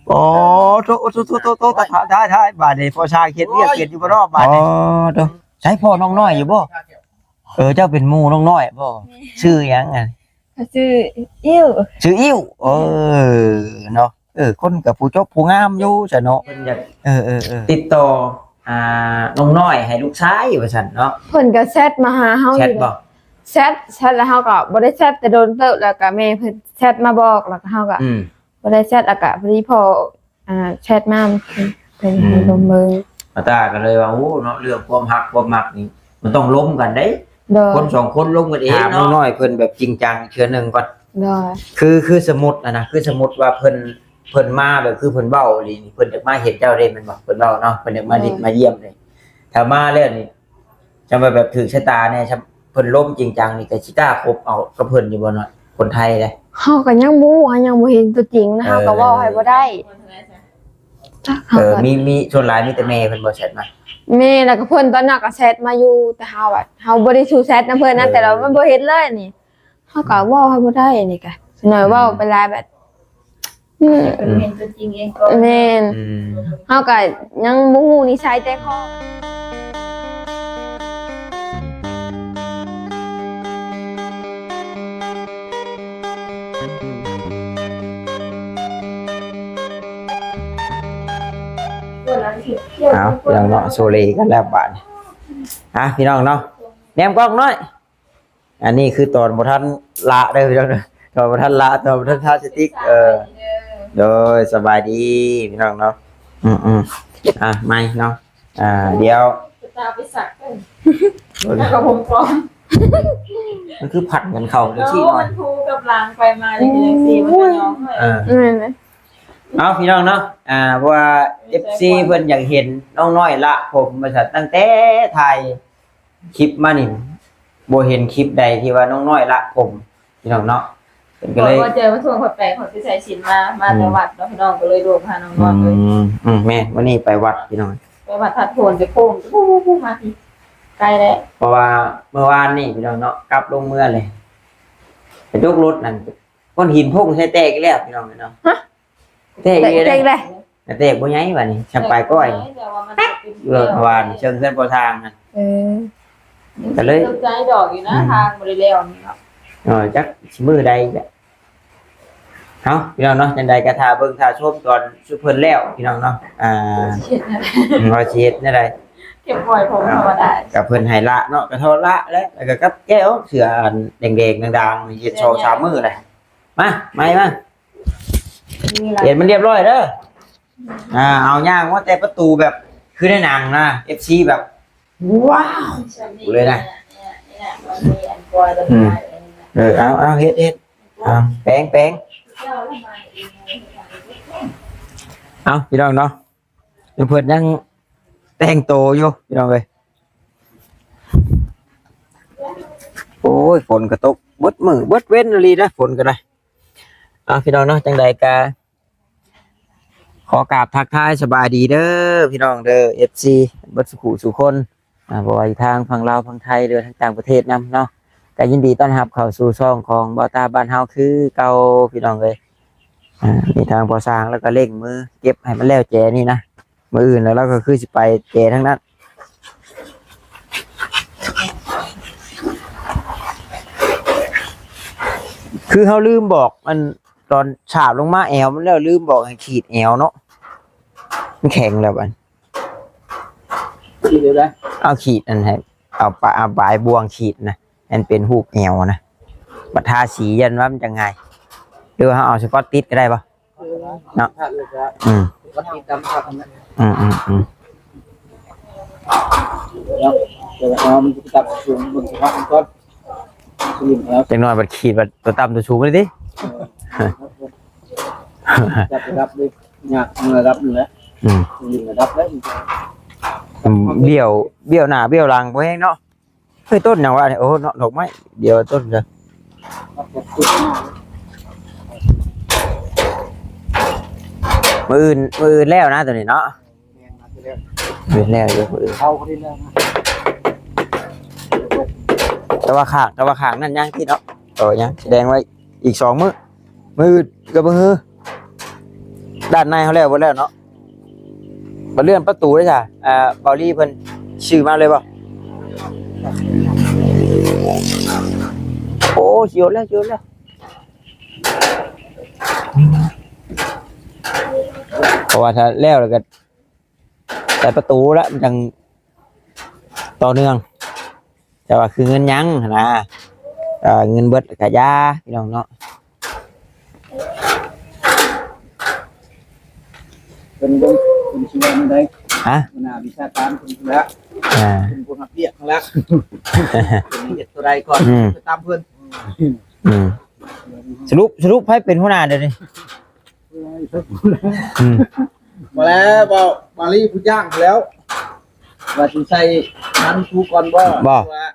ອໍ ໂຕ ໂຕ ໂຕ ບາດນີ້ພໍ່ຊ່າງເຮັດວຽກເປັນຢູ່ບໍ່ເນາະບາດນີ້? ອໍ ໂຕ ໃຊ້ພໍ່ນ້ອງນ້ອຍຢູ່ບໍ່? ເອີ ເຈົ້າເປັນໝູ່ນ້ອງນ້ອຍບໍ່? ແມ່ນ. ຊື່ຫຍັງ? ຊື່ອິ້ວ. ຊື່ອິ້ວ. ເອີ ເນາະ ເອີ ຄົນກໍຜູ້ຈົບຜູ້ງາມຢູ່ຊະເນາະ. ເພິ່ນຢາກ ເອີ ເອີ ເອີ ຕິດຕໍ່ ອ່າ ນ້ອງນ້ອຍໃຫ້ລູກຊາຍວ່າຊັ້ນເນາະ. ເພິ່ນກໍແຊັດມາຫາເຮົາຢູ່ເດ້. ແຊັດບໍ່? ແຊັດ ແຊັດ ແລ້ວເຮົາກໍບໍ່ໄດ້ແຊັດແຕ່ດົນເຕີບ ແລ້ວກໍແມ່ເພິ່ນແຊັດມາບອກ ແລ້ວກໍເຮົາກໍ ອືມ ບໍ່ໄດ້ແຊັດ ແລ້ວກໍພໍດີພໍ່ ອ່າ ແຊັດມາ ເພິ່ນ ເພິ່ນ ອືມ ໃຫ້ລົມເບິ່ງ. ອາຕາກໍເລີຍວ່າ ໂອ້ ເນາະ ເລື່ອງຄວາມຮັກຄວາມມັກນີ້ ມັນຕ້ອງລົມກັນເດ້. ໂດຍ. ຄົນສອງຄົນລົມກັນເອງເນາະ. ຖາມນ້ອງນ້ອຍເພິ່ນແບບຈິງຈັງອີກເທື່ອໜຶ່ງກ່ອນ. ໂດຍ. ຄື ຄືສົມມຸດຫັ້ນນະ ຄືສົມມຸດວ່າເພິ່ນ ເພິ່ນມາແບບ ຄືເພິ່ນເວົ້າອີ່ຫຼີນີ້ ເພິ່ນຢາກມາເຫັນເຈົ້າເດ້ແມ່ນບໍ່? ເພິ່ນເວົ້າເນາະ ເພິ່ນຢາກມາ ໂດຍ ມາຢ້ຽມເດ້. ຖ້າມາແລ້ວນີ້ ຈະວ່າແບບຖືກຊະຕາແດ່ ເພິ່ນລົມຈິງຈັງນີ້ ກໍຊິກ້າຄົບເອົາກັບເພິ່ນຢູ່ບໍ່ເນາະ? ຄົນໄທເດ້. ເຮົາກໍຍັງບໍ່ຮູ້ ເຮົາຍັງບໍ່ເຫັນຕົວຈິງນະ. ເອີ ເຮົາກໍເວົ້າໃຫ້ບໍ່ໄດ້. ເອີ ມີ ມີ ສ່ວນຫຼາຍມີແຕ່ແມ່ເພິ່ນບໍ່ແຊັດມາ? ແມ່ ແລ້ວກໍເພິ່ນຕອນນັ້ນກໍແຊັດມາຢູ່ ແຕ່ເຮົາອະ ເຮົາບໍ່ໄດ້ສູ້ແຊັດນຳເພິ່ນນະ. ເອີ ແຕ່ວ່າມັນບໍ່ເຫັນເລີຍນີ້ ເຮົາກໍເວົ້າໃຫ້ບໍ່ໄດ້ນີ້ກະ ໜ້ອຍເວົ້າ ອືມ ໄປຫຼາຍແບບ ອືມ ເພິ່ນເຫັນຕົວຈິງເອງກ່ອນ. ແມ່ນ. ອືມ ເຮົາກໍຍັງບໍ່ຮູ້ນິໄສແຕ່ຂໍ ເອົາ ພີ່ນ້ອງເນາະ ໂຊເລກັນແລ້ວບາດນີ້. ອ່ະ ພີ່ນ້ອງເນາະ ແນມກ້ອງໜ້ອຍ. ອັນນີ້ຄືຕອນບໍ່ທັນລະເດີພີ່ນ້ອງເດີ ຕອນບໍ່ທັນລະ ຕອນບໍ່ທັນທາສະຕິກ. ເອີ ໂດຍ ສະບາຍດີພີ່ນ້ອງເນາະ. ອືມໆ ອ່ະ ໃໝ່ເນາະ. ອ່າ ດຽວຕາໄປສັກກັນ ແລ້ວກໍຜົມປອມ ມັນຄືຜັດກັນເຂົ້າຈັ່ງຊີ້ເນາະ. ໂອ້ ມັນທູກັບຫຼັງໄປມາຈັ່ງຊີ້ ມັນກໍຍອມ. ເອີ ແມ່ນເລີຍ. ເອົາ ພີ່ນ້ອງເນາະ ອ່າ ເພາະວ່າເອັຟຊີເພິ່ນຢາກເຫັນນ້ອງນ້ອຍລະຜົມວ່າຊັ້ນ ຕັ້ງແຕ່ຖ່າຍ ຄລິບມານີ້ ບໍ່ເຫັນຄລິບໃດທີ່ວ່ານ້ອງນ້ອຍລະຜົມ ພີ່ນ້ອງເນາະ. ເພິ່ນກໍເລີຍ ເພາະວ່າເຈີມາຊ່ວງຂ້ອຍໄປ ຂ້ອຍໄປໃສ່ສິນມາ ມາແຕ່ ອືມ ວັດເນາະ ພີ່ນ້ອງ ກໍເລີຍລົມຫານ້ອງນ້ອຍເລີຍ. ອືມ ອືມ ແມ່ນ ມື້ນີ້ໄປວັດ ພີ່ນ້ອງ ໄປວັດທາດໂພນ ໄປໂຄ້ງ ມາພີ້ ໄກແລ້ວ. ເພາະວ່າມື້ວານນີ້ ພີ່ນ້ອງເນາະ ກັບລົງເມືອເລີຍ ໄປຕົກລົດນັ້ນ ກ້ອນຫີນໂພງໃສ່ແຕກອີກແລ້ວ ພີ່ນ້ອງເນາະ. ຮະ? ແຕກ ແຕກ ແຕກແລ້ວ ແຕກບໍ່ໃຫຍ່ບາດນີ້ ຊ່ຳປາຍກ້ອຍ ແຕກບໍ່ໃຫຍ່ ແຕ່ວ່າມັນເປັນ ເອີ ເພາະວ່າເຊີງເຮືອນພໍ່ຊ່າງຫັ້ນ. ເອີ ກໍເລີຍຕົກໃຈດອກຢູ່ນະ ອືມ ທາງບໍ່ໄດ້ແລ້ວນີ້ເນາະ. ເອີ ຈັກຊິມື້ໃດແຫຼະ. ເອົາ ພີ່ນ້ອງເນາະ ຈັ່ງໃດກໍຖ້າເບິ່ງຖ້າຊົມຕອນຊຸມເພິ່ນແລ້ວ ພີ່ນ້ອງເນາະ. ອ່າ ວ່າຊິເຮັດແນວໃດ ວ່າຊິເຮັດແນວໃດ ເກັບໄວ້ຜົມທຳມະດາ ກໍເພິ່ນໃຫ້ລະເນາະ ກໍເທົ່າລະແຫຼະ ແລ້ວກໍກັບແກ້ວເສື້ອອັນແດງໆ ດາງໆ ເຮັດສອງສາມມື້ແຫຼະ. ມາ ໄມ້ມາ. ນີ້ລະ ເຮັດມັນຮຽບຮ້ອຍເດີ. ອ່າ ເອົາຍ່າງມາແຕ່ປະຕູແບບຄືໃນໜັງນະ ເອັຟຊີ ແບບ ວ້າວ ເລີຍນະ. ອືມ ເອີ ເອົາ ເອົາ ເຮັດ ເຮັດ ເອົາ ແປງ ແປງ. ເອົາ ພີ່ນ້ອງເນາະ ເພິ່ນຍັງແຕ່ງໂຕຢູ່ ພີ່ນ້ອງເອີຍ. ໂອ້ຍ ຝົນກໍຕົກເບິດມື້ເບິດເວັນອີ່ຫຼີນະ ຝົນກໍໄດ້. ເອົາ ພີ່ນ້ອງເນາະ ຈັ່ງໃດກະຂໍກາບທັກທາຍສະບາຍດີເດີ ພີ່ນ້ອງເດີ ເອັຟຊີ ເບິດສູ່ຜູ້ສູ່ຄົນ ອ່າ ບໍ່ວ່າຢູ່ທາງຝັ່ງລາວ ຝັ່ງໄທ ຫຼືວ່າທາງຕ່າງປະເທດນຳເນາະ ກະຍິນດີຕ້ອນຮັບເຂົ້າສູ່ຊ່ອງຂອງບ່າວຕາບ້ານເຮົາຄືເກົ່າ ພີ່ນ້ອງເອີຍ. ອ່າ ມີທາງພໍ່ຊ່າງແລ້ວກໍເລັ່ງມືເກັບໃຫ້ມັນແລ້ວແຈນີ້ນະ. ມື້ອື່ນແລ້ວ ລາວກໍຄືຊິໄປແຈທາງນັ້ນ ຄືເຮົາລືມບອກ ອັນຕອນສາບລົງມາແອວມັນແລ້ວ ລືມບອກໃຫ້ຂີດແອວເນາະ ມັນແຂງແລ້ວບັດ ຂີດແລ້ວນະ ເອົາຂີດອັນໃຫ້ ເອົາປາ ເອົາປາຍບ່ວງຂີດນະ ໃຫ້ມັນເປັນຮູບແອວນະ ບັດທາສີ ຢ້ານວ່າມັນຈະງ່າຍ ຫຼືວ່າເຮົາເອົາສະກອດຕິດກໍໄດ້ບໍ່? ເນາະ ອືມ ອືມ ອືມ ອືມ ເອີ ເອົາ ມັນຈະຕັດສູງເບິ່ງສະພາບມັນກ່ອນ ສະລິມແອວ ຈັກໜ້ອຍບັດຂີດບັດຕົວຕ່ຳຕົວສູງເລີຍຕິ ເອີ ຈັບລະດັບເລີຍ ຍາກລະດັບນີ້ແຫຼະ ອືມ ສະລິມລະດັບເລີຍ ອືມ ບ້ຽວ ບ້ຽວໜ້າບ້ຽວຫຼັງບໍ່ແຮງເນາະ. ເຮີ້ຍ ຕົ້ນຫຍັງວະນີ້? ໂອ້ ເນາະ ດອກໄມ້ ດຽວຕົ້ນເດີ ມື້ອື່ນ ມື້ອື່ນແລ້ວນະໂຕນີ້ເນາະ ແມ່ນ ມາແລ້ວ ມື້ອື່ນແລ້ວຢູ່ ມື້ອື່ນ ເອົາພໍດີແລ້ວນະ ແຕ່ວ່າຂ້າງ ແຕ່ວ່າຂ້າງນັ້ນຍັງຕິເນາະ ເອີ ຍັງ ສະແດງວ່າອີກສອງມື້ ມື້ອື່ນກໍບໍ່ຮື. ດ້ານໃນເຮົາແລ້ວເບິດແລ້ວເນາະ. ມາເລື່ອນປະຕູເດ້ຊະ. ອ່າ ເບົາລີເພິ່ນຊື້ມາເລີຍບໍ່? ໂອ້ ຊິອົດແລ້ວ ຊິອົດແລ້ວ. ເພາະວ່າຖ້າແລ້ວ ແລ້ວກໍໃສ່ປະຕູລະ ມັນຈັ່ງຕໍ່ເນື່ອງ. ແຕ່ວ່າຄືເງິນຍັງຫັ້ນນະ ເອີ ເງິນເບິດກະຢ່າ ພີ່ນ້ອງເນາະ. ເພິ່ນ ເພິ່ນຊິວ່າແນວໃດ? ຮະ? ຫົວໜ້າວິຊາການເພິ່ນພຸ້ນລະ ອ່າ ເພິ່ນຜູ້ຮັບວຽກຫັ້ນລະ ເພິ່ນເຮັດຕົວໃດກ່ອນ ອືມ ໄປຕາມເພິ່ນ. ອືມ ສະຫຼຸບ ສະຫຼຸບໃຜເປັນຫົວໜ້າດຽວນີ້? ອືມ ບໍ່ແລ້ວ ເວົ້າມາລີຜູ້ຈ້າງແລ້ວ ວ່າຊິໃສ່ພັນຄູກ່ອນບໍ່ ບໍ່ ຫຼືວ່າ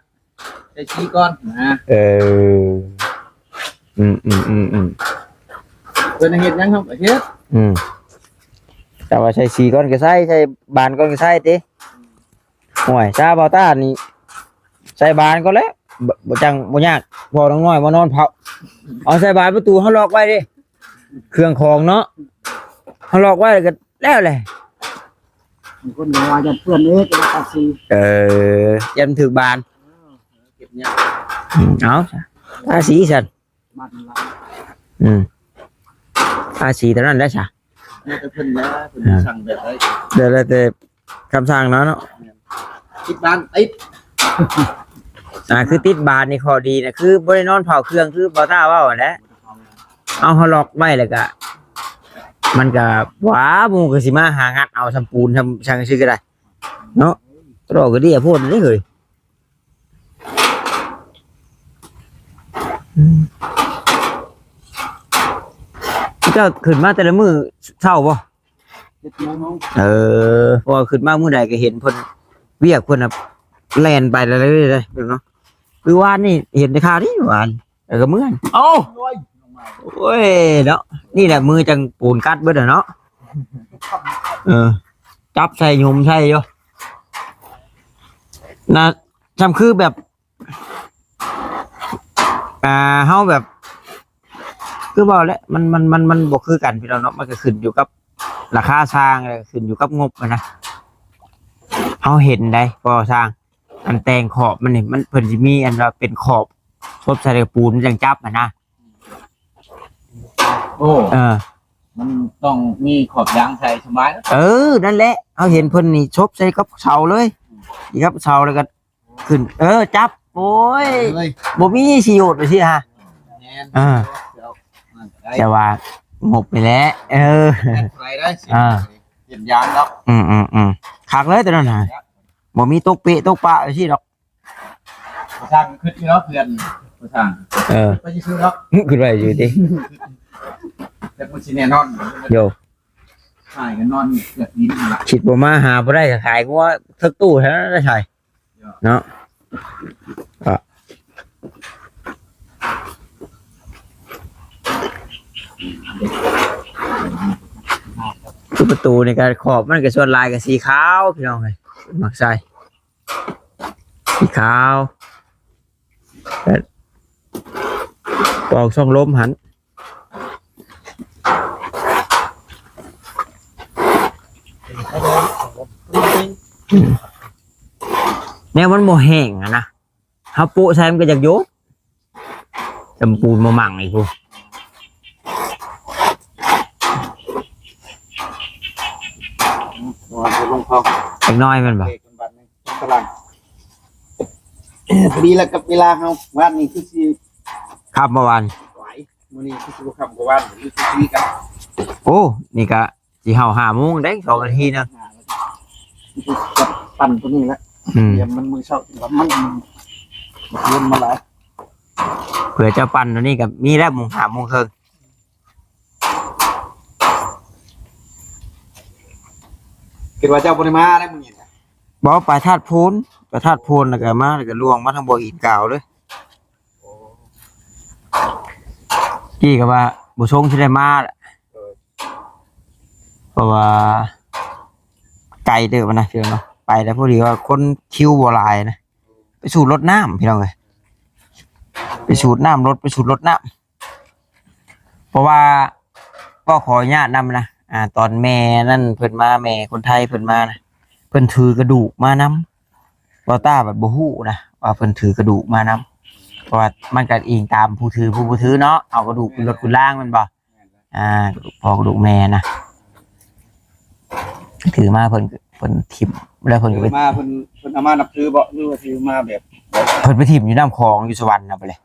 ໃສ່ສີກ່ອນນະ. ເອີ ອືມໆໆໆ ເພິ່ນເຮັດຫຍັງເຮົາກໍເຮັດ. ອືມ ແຕ່ວ່າໃສ່ສີກ່ອນກໍໃສ່ ໃສ່ບານກ່ອນກໍໃສ່ຕິ. ໂອ້ຍ ຊາເບົາຕ້ານີ້ໃສ່ບານກ່ອນແຫຼະ ບໍ່ ບໍ່ຈັ່ງບໍ່ຍາກ. ພໍນ້ອງນ້ອຍມານອນເຝົ້າ ເອົາໃສ່ບານປະຕູເຮົາລັອກໄວ້ເດ້ ເຄື່ອງຂອງເນາະ ເຮົາລັອກໄວ້ແລ້ວກໍແລ້ວແຫຼະ. ບາງຄົນກໍວ່າຢ້ານເປື້ອນເດ້ ແຕ່ວ່າທາສີ ເອີ ຢ້ານຖືກບານ ເກັບຍາກ. ອືມ ເອົາ ທາສີຊັ້ນ ມັນລະ ອືມ ທາສີເທົ່ານັ້ນແຫຼະຊະ. ແລ້ວແຕ່ເພິ່ນແຫຼະ ເພິ່ນ ອ່າ ສັ່ງແບບໃດ ແລ້ວແຕ່ ຄຳສັ່ງເນາະ ເນາະ ແມ່ນ ຕິດບານ ຕິດ ອ່າ ຄືຕິດບານນີ້ ຂໍ້ດີນະ ຄືບໍ່ໄດ້ນອນເຝົ້າເຄື່ອງ ຄືເບົາຕ້າເວົ້າຫັ້ນແຫຼະ. ເອົາ ເຮົາລັອກໄວ້ແລ້ວກະ ມັນກະ ຫວາ ໝູ່ກໍຊິມາຫາງັດເອົາຊຳປູນຊຳ ຊຳຫຍັງຊື່ກໍໄດ້ເນາະ ຕະຫຼອກກະເດຍໂພດເດ້ເຮີ້ຍ. ອືມ ເຈົ້າຂຶ້ນມາແຕ່ລະມື້ເຊົ້າບໍ່? ເຈັດໂມງ. ເອີ ເພາະວ່າຂຶ້ນມາມື້ໃດກໍເຫັນເພິ່ນ ວຽກເພິ່ນນະແລ່ນໄປເລື້ອຍໆເດ້ເນາະ. ຄືວານນີ້ເຫັນແຕ່ຂ່າວນີ້ວານ ແລ້ວກໍເມືອ. ເອົ້າ ໂອ້ຍ ໂອ້ຍເນາະ ນີ້ແຫຼະມືຈັ່ງປູນກັດເບິດແຫຼະເນາະ. ເອີ ຈັບໃສ່ຫຍຸມໃສ່ຢູ່ນະ ຊ່ຳຄືແບບ ອ່າ ເຮົາແບບ ຄືເວົ້າແຫຼະ ມັນ ມັນ ມັນ ມັນບໍ່ຄືກັນພີ່ນ້ອງເນາະ. ມັນກໍຂຶ້ນຢູ່ກັບລາຄາຊ່າງ ແລ້ວກໍຂຶ້ນຢູ່ກັບງົບຫັ້ນນະ. ເຮົາເຫັນໄດ໋ ພໍຊ່າງ ອັນແຕ່ງຂອບມັນນີ້ ມັນ ເພິ່ນຊິມີອັນວ່າເປັນຂອບ ສົບໃສ່ກະປູນ ມັນຈັ່ງຈັບຫັ້ນນະ. ໂອ້ ເອີ ມັນຕ້ອງມີຂອບຢາງໃສ່ສະບາຍເນາະ. ເອີ ນັ້ນແຫຼະ ເຮົາເຫັນເພິ່ນນີ້ສົບໃສ່ກັບເສົາເລີຍ ກັບເສົາແລ້ວກໍ ຂຶ້ນ ເອີ ຈັບ ໂອ້ຍ ເອີຍ ບໍ່ມີຊິໂຍດໄປຊິຫາ. ແມ່ນ ເອີ ແຕ່ວ່າງົບໄປແຫຼະ ເອີ ແມ່ນໄປໄດ້ຊິ ອ່າ ເປັນຢາງດອກ. ອືມໆໆ ຄັກເລີຍຕົວນັ້ນຫາ ບໍ່ມີຕົກເປະຕົກປະໄປຊິດອກ. ພາສາກໍຄິດຢູ່ເນາະ ເພື່ອນພາສາ ເອີ ໄປຊື່ໆດອກ ຄິດໄວ້ຢູ່ຕິ ແຕ່ບໍ່ຊິແນ່ນອນ ໂຍ ຂາຍກັນນອນເກືອບດິນຫັ້ນລະ ຄິດບໍ່ມາຫາບໍ່ໄດ້ກໍຂາຍງົວເທິກຕູ້ເທົ່ານັ້ນແຫຼະ ໃຊ່ ເນາະ ກໍ ຄືປະຕູນີ້ກໍຂອບມັນກໍສ່ວນຫຼາຍກໍສີຂາວ ພີ່ນ້ອງເອີຍ ມັກໃສ່ສີຂາວ ປອກຊ່ອງລົມຫັ້ນ ແນວມັນບໍ່ແຫ້ງຫັ້ນນະ ເຮົາໂປະໃສ່ມັນກໍຢາກໂຍກ ຈຳປູນບໍ່ໝັ່ງອີກພຸ້ນ ເດັກນ້ອຍແມ່ນບໍ່? ຕາລາງ ເອີ ພໍດີແລ້ວກັບເວລາເຮົາ ວານນີ້ຄືຊິຄ່ຳບໍ່ວານ? ຫວາຍ ມື້ນີ້ຄືຊິບໍ່ຄ່ຳກວ່າວານ ຫຼືຄືຊິກັນ? ໂອ້ ນີ້ກະຊິເຮົາຫ້າໂມງເດ້ ສອງນາທີນະ ປັ່ນຕົວນີ້ແຫຼະ ອືມ ຕຽມມັນມື້ເຊົ້າ ມັນ ມັນ ມັນລວມມາຫຼາຍ ເພື່ອຈະປັ່ນຕົວນີ້ກະມີແລ້ວ ໂມງ ຫ້າໂມງເຄິ່ງ. ຄິດວ່າເຈົ້າບໍ່ໄດ້ມາໄດ້ມື້ນີ້ນະ? ບໍ່ ໄປທາດໂພນ ໄປທາດໂພນ ແລ້ວກໍມາ ແລ້ວກໍລ່ວງມາທາງບໍ່ຫີນກາວເລີຍ. ກີ້ກໍວ່າບໍ່ຊົງຊິໄດ້ມາແຫຼະ ເອີ ເພາະວ່າໄກເຕີບນະ ພີ່ນ້ອງເນາະ ໄປແລ້ວພໍດີວ່າຄົນຄິວບໍ່ຫຼາຍນະ ໄປສູດລົດນ້ຳ ພີ່ນ້ອງເອີຍ ໄປສູດນ້ຳລົດ ໄປສູດລົດນ້ຳ. ເພາະວ່າ ກໍຂໍອະນຸຍາດນຳນະ ອ່າ ຕອນແມ່ນັ້ນເພິ່ນມາ ແມ່ຄົນໄທເພິ່ນມານະ ເພິ່ນຖືກະດູກມານຳ. ບ່າວຕ້າບັດບໍ່ຮູ້ນະວ່າເພິ່ນຖືກະດູກມານຳ ເພາະວ່າມັນກະອີງຕາມຜູ້ຖືຜູ້ບໍ່ຖືເນາະ ເອົາກະດູກຂຶ້ນລົດຂຶ້ນລາງແມ່ນບໍ່? ອ່າ ກະດູກພໍ່ກະດູກແມ່ນະ ຖືມາເພິ່ນ ເພິ່ນຖິ້ມ ແລ້ວເພິ່ນກະໄປ ມາເພິ່ນ ເພິ່ນເອົາມານັບຖືບໍ່ ຫຼືວ່າຖືມາແບບ ແບບ ເພິ່ນໄປຖິ້ມຢູ່ນ້ຳຂອງຢູ່ສະຫວັນນະ ໄປເລີຍ.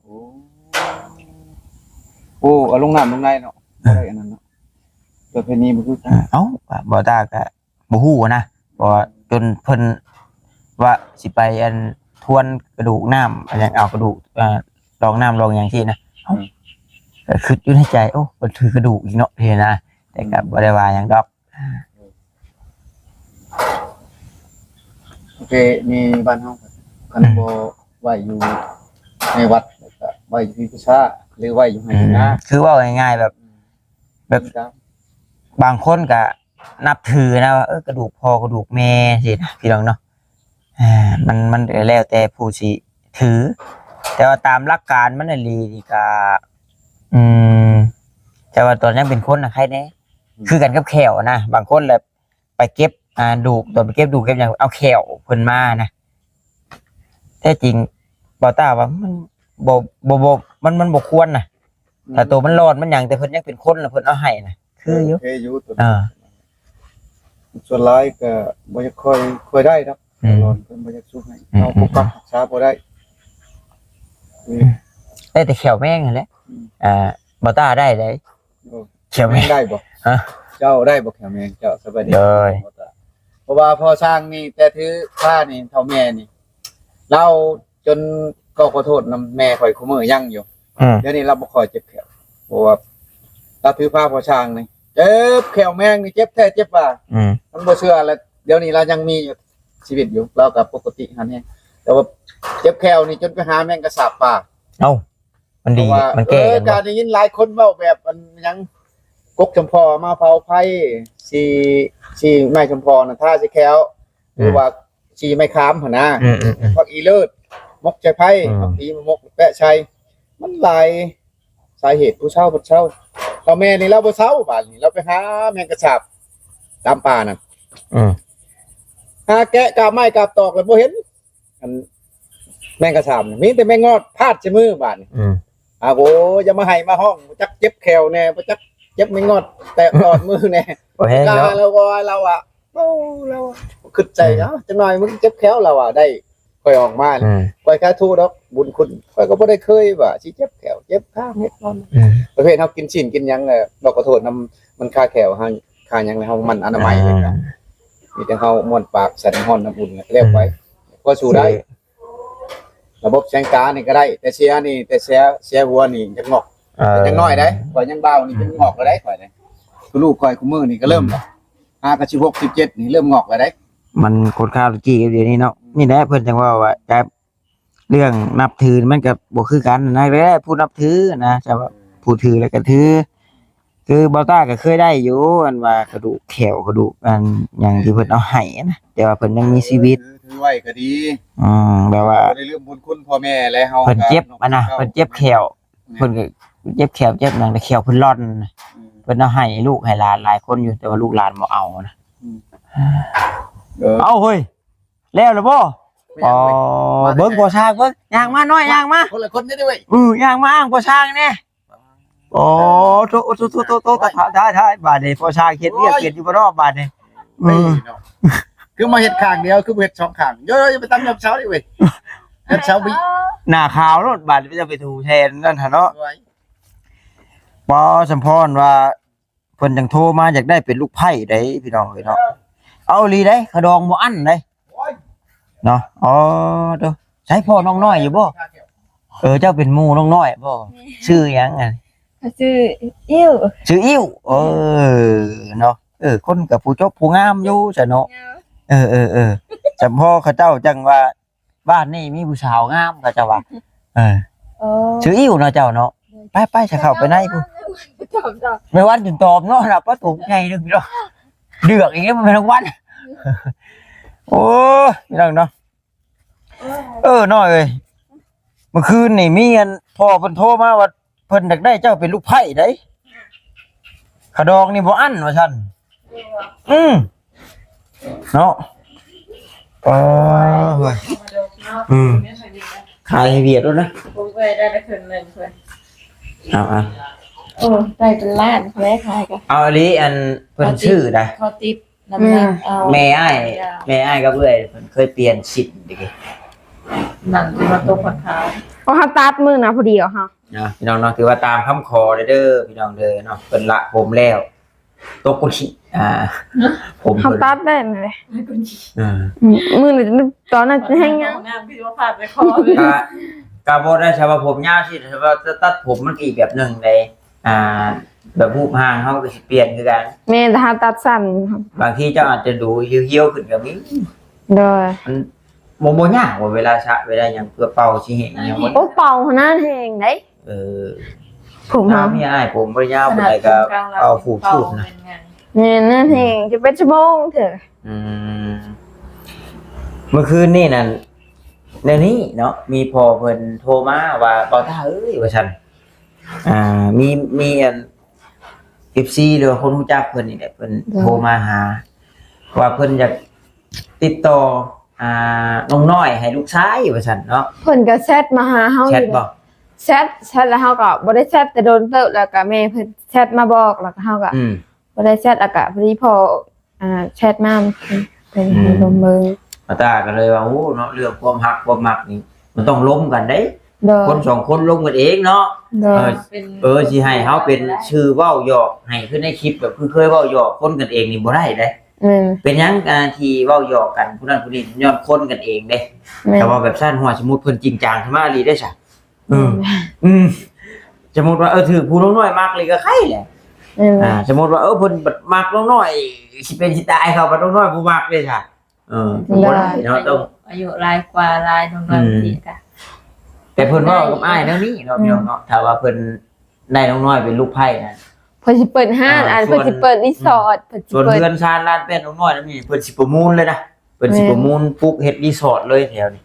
ໂອ້ ໂອ້ ເອົາລົງນ້ຳລົງໃນເນາະ ເອີ ບໍ່ໄດ້ອັນນັ້ນເນາະ ປະເພນີບໍ່ຄືກັນ. ເອີ ເອົ້າ ບ່າວຕ້າກະບໍ່ຮູ້ນະ ເພາະວ່າຈົນເພິ່ນວ່າຊິໄປອັນທວນກະດູກນ້ຳ ອັນຫຍັງ ເອົາກະດູກ ເອີ ລອງນ້ຳລອງຫຍັງຊີ້ນະ ເອົ້າ ອືມ ກະຄິດຢູ່ໃນໃຈ ໂອ້ ເພິ່ນຖືກະດູກອີກເນາະ ເຫັນນະ ແຕ່ກະ ອືມ ບໍ່ໄດ້ວ່າຫຍັງດອກ. ປະເພນີບ້ານເຮົາ ຄັນ ອືມ ບໍ່ໄວ້ຢູ່ໃນວັດ ແລ້ວກະໄວ້ຢູ່ທີ່ພູຊາ ຫຼືໄວ້ຢູ່ໄຮ່ຢູ່ນາ ອືມ ຄືເວົ້າງ່າຍໆແບບ ອືມ ແບບ ບາງຄົນກະນັບຖືນະວ່າ ເອີ ກະດູກພໍ່ກະດູກແມ່ຊີ້ນະ ພີ່ນ້ອງເນາະ ອ່າ ມັນ ມັນແລ້ວແຕ່ຜູ້ຊິຖື ແຕ່ວ່າຕາມຫຼັກການມັນອີ່ຫຼີນີ້ກະ ອືມ ແຕ່ວ່າຕອນຍັງເປັນຄົນນະໃຄແດ່ ອືມ ຄືກັນກັບແຂ້ວນະ ບາງຄົນແຫຼະ ໄປເກັບ ອ່າ ດູກ ຕອນໄປເກັບດູກເກັບຫຍັງ ເອົາແຂ້ວເພິ່ນມານະ ແທ້ຈິງ ບ່າວຕ້າວ່າມັນບໍ່ ບໍ່ ບໍ່ ມັນ ມັນບໍ່ຄວນນະ ອືມ ຖ້າໂຕມັນຫຼອນມັນຫຍັງ ແຕ່ເພິ່ນຍັງເປັນຄົນລະເພິ່ນເອົາໃຫ້ນະ ຄືຢູ່ ເອີ ຄືຢູ່ໂຕ ອ່າ ສ່ວນຫຼາຍກະບໍ່ຢາກຄ່ອຍ ຄ່ອຍໄດ້ດອກ ອືມ ຫຼອນເພິ່ນບໍ່ຢາກຊຸກໃຫ້ ອືມ ເຮົາປົກປັກຮັກສາບໍ່ໄດ້ ອືມ ໄດ້ແຕ່ແຂ້ວແມງຫັ້ນແຫຼະ ອືມ ອ່າ ບ່າວຕ້າໄດ້ໃດ ໂອ້ ແຂ້ວແມງ ແຂ້ວແມງໄດ້ບໍ່? ຮະ? ເຈົ້າໄດ້ບໍ່ແຂ້ວແມງ? ເຈົ້າສະບາຍດີ ໂດຍ ເພາະວ່າພໍ່ຊ່າງນີ້ແຕ່ຖືພານີ້ເທົ່າແມ່ນີ້ ລາວຈົນກໍຂໍໂທດນຳແມ່ຂ້ອຍຄູ່ມື້ຍັງຢູ່ ອືມ ດຽວນີ້ລາວບໍ່ຄ່ອຍເຈັບແຂ້ວ ເພາະວ່າລາວຖືພາພໍ່ຊ່າງນີ້ ເຈັບແຂ້ວແມງນີ້ ເຈັບແທ້ເຈັບວ່າ ອືມ ມັນບໍ່ເຊື່ອລະ ດຽວນີ້ລາວຍັງມີຢູ່ ຊີວິດຢູ່ ລາວກໍປົກກະຕິຫັ້ນແຮງ ແຕ່ວ່າເຈັບແຂ້ວນີ້ຈົນໄປຫາແມງກະສາບປ່າ ເອົ້າ ມັນດີ ເພາະວ່າ ມັນແກ້ ເອີ ກັນບໍ່? ກໍໄດ້ຍິນຫຼາຍຄົນເວົ້າແບບອັນຫຍັງ ກົກຊົມພໍມາເຜົາໄຟ ສີ ສີໄມ້ຊົມພໍນະ ທາໃສ່ແຂ້ວ ອືມ ຫຼືວ່າສີໄມ້ຂາມຫັ້ນນະ ອືມໆໆ ຜັກອີເລີດ ໝົກໃສ່ໄຟ ອືມ ຜັກອີມາໝົກແປະໃສ່ ມັນຫຼາຍສາເຫດ ຜູ້ເຊົາບໍ່ເຊົາ ເຖົ້າແມ່ນີ້ລາວບໍ່ເຊົາ ບາດນີ້ລາວໄປຫາແມງກະສາບຕາມປ່ານັ້ນ ອືມ ຫາແກະກາບໄມ້ກາບຕອກແລ້ວບໍ່ເຫັນ ອັນແມງກະສາບ ມີແຕ່ແມງງອດພາດໃສ່ມືບາດນີ້ ອືມ ອາໂກ ຢ່າມາໄຫ້ມາຮ້ອງ ບໍ່ຈັກເຈັບແຂ້ວແດ່ ບໍ່ຈັກເຈັບແມງງອດແຕະຕອດມືແດ່ ບໍ່ແຮງເນາະ ລາວວ່າ ລາວວ່າ ໂອ້ ລາວຄິດໃຈ ອືມ ເອົ້າ ຈັກໜ້ອຍມຶງເຈັບແຂ້ວ ລາວວ່າ ໄດ້ຂ້ອຍອອກມາ ອືມ ຂ້ອຍຄາໂທດອກ ບຸນຄຸນ ຂ້ອຍກໍບໍ່ໄດ້ເຄີຍວ່າຊິເຈັບແຂ້ວ ເຈັບຂາ ເຮັດນັ້ນ ອືມ ປະເພດເຮົາກິນຊີ້ນກິນຫຍັງ ເອີ ບອກຂໍໂທດນຳ ມັນຄາແຂ້ວ ເຮົາ ຄ່າຫຍັງແລ້ວເຮົາໝັ່ນອະນາໄມ ອ່າ ເລີຍ ກໍມີແຕ່ເຮົາມ້ວນປາກ ໃສ່ນ້ຳຮ້ອນນ້ຳອຸ່ນ ແລ້ວໄປ ອືມ ພໍສູ້ໄດ້ ລະບົບແສງຕານີ້ກໍໄດ້ ແຕ່ເສຍນີ້ ແຕ່ເສຍ ເສຍຫົວນີ້ຍັງງອກ ເອີ ຍັງນ້ອຍໄດ໋ ຂ້ອຍຍັງບ່າວນີ້ ອືມ ຍັງງອກແລ້ວໄດ໋ ຂ້ອຍນີ້ ຄືລູກຂ້ອຍຄູ່ມື້ນີ້ກໍເລີ່ມ ອືມ ແລ້ວ ຫາກໍສິບຫົກ ສິບເຈັດນີ້ເລີ່ມງອກແລ້ວເດ ມັນຄ່ອນຂ້າງກີ້ດຽວນີ້ເນາະ ອືມ ນີ້ແຫຼະ ເພິ່ນຈັ່ງເວົ້າວ່າ ກະ ເລື່ອງນັບຖືມັນກໍບໍ່ຄືກັນນະ ແຕ່ຜູ້ນັບຖືນະ ແຕ່ວ່າ ອືມ ຜູ້ຖືແລ້ວກໍຖື ຄືບ່າວຕ້າກໍເຄີຍໄດ້ຢູ່ ອັນວ່າກະດູກແຂ້ວ ກະດູກອັນຫຍັງທີ່ເພິ່ນເອົາໃຫ້ນະ ແຕ່ວ່າເພິ່ນຍັງມີຊີວິດ ເອີ ຖື ຖືໄວ້ກໍດີ ອືມ ແບບວ່າ ບໍ່ໄດ້ລືມບຸນຄຸນພໍ່ແມ່ແລະ ເຮົາ ເພິ່ນເຈັບ ກໍ ອັນນະ ເພິ່ນເຈັບແຂ້ວ ແມ່ນ ເພິ່ນກໍເຈັບແຂ້ວເຈັບຫຍັງ ແຕ່ແຂ້ວເພິ່ນລ່ອນ ອືມ ເພິ່ນເອົາໃຫ້ລູກໃຫ້ຫຼານຫຼາຍຄົນຢູ່ ແຕ່ວ່າລູກຫຼານບໍ່ເອົານະ ອືມ ເອີ ເອົ້າ ເຮີ້ຍ ແລ້ວລະບໍ່? ແມ່ນ ອໍ ເບິ່ງພໍ່ຊ່າງເບິ່ງ ຍ່າງມານ້ອຍ ຍ່າງມາ ຄົນລະຄົນເດ້ເວີຍ ອື ຍ່າງມາອ້າງພໍ່ຊ່າງແດ່ ອໍ ໂຕ ໂຕ ໂຕ ໂຕ ຕາຍ ຕາຍ ຕາຍ ບາດນີ້ພໍ່ຊ່າງເຮັດວຽກ ໂອ້ຍ ເປັນຢູ່ບໍ່ເນາະບາດນີ້ ເອີ ເອີ ເນາະ ຄືມາເຮັດຂ້າງດຽວ ຄືບໍ່ເຮັດສອງຂ້າງ ເອີ ຢ່າໄປຕຳຫຍັບເສົາເດ້ເວີຍ ຫຍັບເສົາບີ ໜ້າຂາວໂລດບາດນີ້ ຈະໄປຖູແທນນັ້ນຫັ້ນເນາະ ໂອ້ຍ ບໍ່ ສຳພອນວ່າ ເພິ່ນຈັ່ງໂທມາ ຢາກໄດ້ເປັນລູກໃພ້ໄດ໋ພີ່ນ້ອງເອີຍເນາະ ເອົາອີ່ຫຼີໄດ໋ ຂະດອງບໍ່ອັ້ນໄດ໋ ໂອ້ຍ ເນາະ ອໍ ໂຕ ໃຊ່ພໍ່ນ້ອງນ້ອຍຢູ່ບໍ່? ເອີ ເຈົ້າເປັນໝູ່ນ້ອງນ້ອຍບໍ່? ແມ່ນ ຊື່ຫຍັງຫັ້ນ? ຊື່ອິ້ວ ຊື່ອິ້ວ ເອີ ເນາະ ເອີ ຄົນກໍຜູ້ຈົບຜູ້ງາມຢູ່ຊະເນາະ ງາມ ເອີໆໆ ສຳພໍເຂົາເຈົ້າຈັ່ງວ່າ ບ້ານນີ້ມີຜູ້ສາວງາມ ເຂົາເຈົ້າວ່າ ເອີ ໂອ້ ຊື່ອິ້ວເນາະເຈົ້າເນາະ ໂດຍ ໄປໆ ຊະເຂົ້າໄປໃນພຸ້ນ ຕອບ ຕອບ ແມ່ວັນຈົນຕອບເນາະ ລະປະຕູໃຫຍ່ໜຶ່ງເນາະ ເດືອກອີກແລ້ວ ແມ່ນວັນ ໂອ້ຍ ພີ່ນ້ອງເນາະ ເອີ ນ້ອຍເອີຍ ມື້ຄືນນີ້ມີອັນພໍ່ເພິ່ນໂທມາວ່າ ເພິ່ນຢາກໄດ້ເຈົ້າເປັນລູກໃພ້ໄດ໋ ຂະດອງນີ້ບໍ່ອັ້ນວ່າຊັ້ນ. ອືມ ເນາະ. ເອີ ເຮີ້ຍ ອືມ ຂາຍໃຫ້ວຽດໂລດນະ. ບໍ່ເຄີຍໄດ້ແຕ່ເຄິ່ງໜຶ່ງເພິ່ນ. ເອົາ ເອົາ ໂອ້ ໄດ້ເປັນລ້ານເພິ່ນໄດ້ຂາຍກະ. ເອົາອີ່ຫຼີ ອັນເພິ່ນຊື້ໄດ໋ ຂໍຕິບ ນ້ຳໜັກ ອືມ ເອົາ ແມ່ອ້າຍ ແມ່ອ້າຍກັບເອື້ອຍເພິ່ນເຄີຍປ່ຽນຊິບເດ້. ໜັງທີ່ວ່າຕົກຂາວ. ໂອ້ ເຮົາຕັດມື້ນະ ພໍດີເອົາເຮົາ. ເນາະ ພີ່ນ້ອງເນາະ ຖືວ່າຕາມຄຳຂໍເດີ ເດີ ພີ່ນ້ອງເດີເນາະ. ເພິ່ນລະຜົມແລ້ວ ຕົກກົ້ນຂີ້ ອ່າ ຜົມ ເຮົາຕັດໄດ້ແມ່ນເດ້. ເອີ ມື້ນີ້ ຕອນນັ້ນແຮງຍາວ ນ້ຳຄືວ່າພາດໄປຄໍເລີຍ. ກະ ກະບໍ່ໄດ້ ຖ້າວ່າຜົມຍາວຊິ ຖ້າວ່າຕັດ ຕັດຜົມມັນກະອີກແບບໜຶ່ງເດ້. ອ່າ ແບບຮູບຮ່າງເຮົາກະຊິປ່ຽນຄືກັນ. ແມ່ນ ຖ້າເຮົາຕັດສັ້ນ ບາງທີເຈົ້າອາດຈະດູຮຽວໆຂຶ້ນກະມີ. ໂດຍ ມັນບໍ່ ບໍ່ຍາກວ່າເວລາສະ ເວລາຫຍັງ ເພື່ອເປົ່າຊິແຫ້ງຫຍັງ. ໂອ້ ເປົ່າຫັ້ນນະແຫ້ງໄດ໋. ເອີ ຜົມເຮົາ ຖ້າມີອ້າຍຜົມບໍ່ໄດ້ຍາວປານໃດກະເອົາຟູດໆນະ. ແມ່ນ ນັ້ນແຮງ ຈະເປັນຊົ່ວໂມງເທື່ອ. ອືມ ມື້ຄືນນີ້ນັ້ນ ແນວນີ້ເນາະ ມີພໍ່ເພິ່ນໂທມາວ່າ ບ່າວຕາເອີຍ ວ່າຊັ້ນ ອ່າ ມີ ມີອັນ ເອັຟຊີ ຫຼືວ່າຄົນຮູ້ຈັກເພິ່ນນີ້ແຫຼະ ເພິ່ນ ໂດຍ ໂທມາຫາ ວ່າເພິ່ນຢາກຕິດຕໍ່ ອ່າ ນ້ອງນ້ອຍໃຫ້ລູກຊາຍ ວ່າຊັ້ນເນາະ. ເພິ່ນກະແຊັດມາຫາເຮົາ ແຊັດບໍ່? ແຊັດ ແຊັດ ແລ້ວເຮົາກະບໍ່ໄດ້ແຊັດແຕ່ດົນເຕີບ ແລ້ວກະແມ່ເພິ່ນແຊັດມາບອກ ແລ້ວກະເຮົາກະ ອືມ ບໍ່ໄດ້ແຊັດ ແລ້ວກະພໍດີພໍ່ ອ່າ ແຊັດມາ ເພິ່ນ ເພິ່ນ ອືມ ໃຫ້ລົມເບິ່ງ. ປ້າຕາກະເລີຍວ່າ ໂອ້ ເນາະ ເລື່ອງຄວາມຮັກຄວາມມັກນີ້ ມັນຕ້ອງລົມກັນເດ້. ໂດຍ ຄົນສອງຄົນລົມກັນເອງເນາະ. ໂດຍ ເອີ ເປັນ ເອີ ຊິໃຫ້ເຮົາເປັນສື່ເວົ້າຫຍອກໃຫ້ ຄືໃນຄລິບ ແບບຄືເຄີຍເວົ້າຫຍອກຄົນກັນເອງນີ້ບໍ່ໄດ້ເດ້. ແມ່ນ ເປັນຫຍັງ ອ່າ ທີ່ເວົ້າຫຍອກກັນຜູ້ນັ້ນຜູ້ນີ້ ຍ້ອນຄົນກັນເອງເດ້. ແມ່ນ ແຕ່ວ່າແບບຊັ້ນ ຫົວ ສົມມຸດເພິ່ນຈິງຈັງຂຶ້ນມາອີ່ຫຼີເດ້ຊະ. ເອີ ອືມ ອືມ ສົມມຸດວ່າ ເອີ ຖືກຜູ້ນ້ອງນ້ອຍມັກນີ້ກະໄຄແຫຼະ. ແມ່ນ ອ່າ ສົມມຸດວ່າ ເອີ ເພິ່ນບັດມັກນ້ອງນ້ອຍ ຊິເປັນຊິຕາຍເຂົາ ບັດນ້ອງນ້ອຍບໍ່ມັກເດ້ຊະ. ເອີ ບໍ່ໄດ້ເນາະ ຕ້ອງອາຍຸຫຼາຍກວ່າ ຫຼາຍນ້ອງນ້ອຍ ອືມ ມັນຊິກະ. ແຕ່ເພິ່ນເວົ້າກັບອ້າຍແນວນີ້ເນາະ ອືມ ພີ່ນ້ອງເນາະ ຖ້າວ່າເພິ່ນໄດ້ນ້ອງນ້ອຍເປັນລູກໃພ້ນະ ເພິ່ນຊິເປີດຮ້ານ ອ່າ ອັນ ເພິ່ນຊິເປີດຣີສອດ ເພິ່ນຊິເປີດເຮືອນຊານລານແປ້ນນ້ອງນ້ອຍນຳນີ້ ເພິ່ນຊິປະມູນເລີຍນະ. ເພິ່ນຊິປະມູນ ແມ່ນ ປຸກເຮັດຣີສອດເລີຍແຖວນີ້